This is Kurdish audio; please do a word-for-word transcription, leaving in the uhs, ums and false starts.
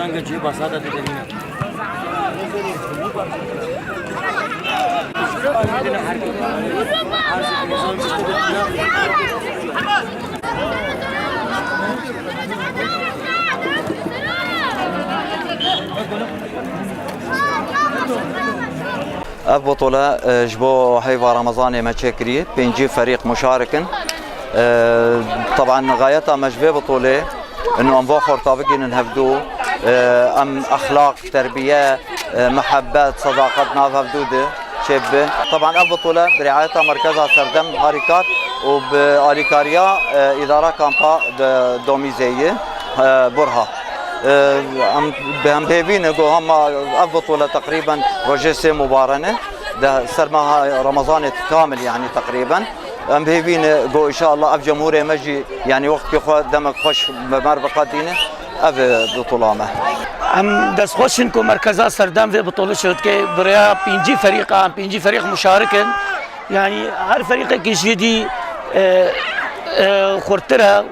Anka cihê basata didemîne. Ev butule, e, ji bo heyva Remezanê me çêkirî, pêncî ferîq muşarik in. E, teban xayeta me ji vê butulê ino em va xorta bigînin hevdû, e, em exlaq, terbiye, e, mihebet, sedaqet nav hevdû de çêbibe. Teban ev butule bi riayeta Merkeza Serdem Harîkar û bi alîkariya, e, îdara kampa bi domîzê yê, e, Burha. E, em, em hêvî ne ku hema ev butule teqrîben rojê sê mubare ne, de ser meha Remezanê kamil, yanî teqrîben. Em hêvî ne ku înşallah ev cemhûrê me jî, yanî wextkê xwe demek xweş bi me re biqedîne, ev e butula me. Em destxweş in ku Merkeza Serdem vê butulê şewitke bi rêya pêncî ferîqa, em pêncî ferîq muşarik in. Yanî her ferîqekî ji yê dî, e, e, xurttir e.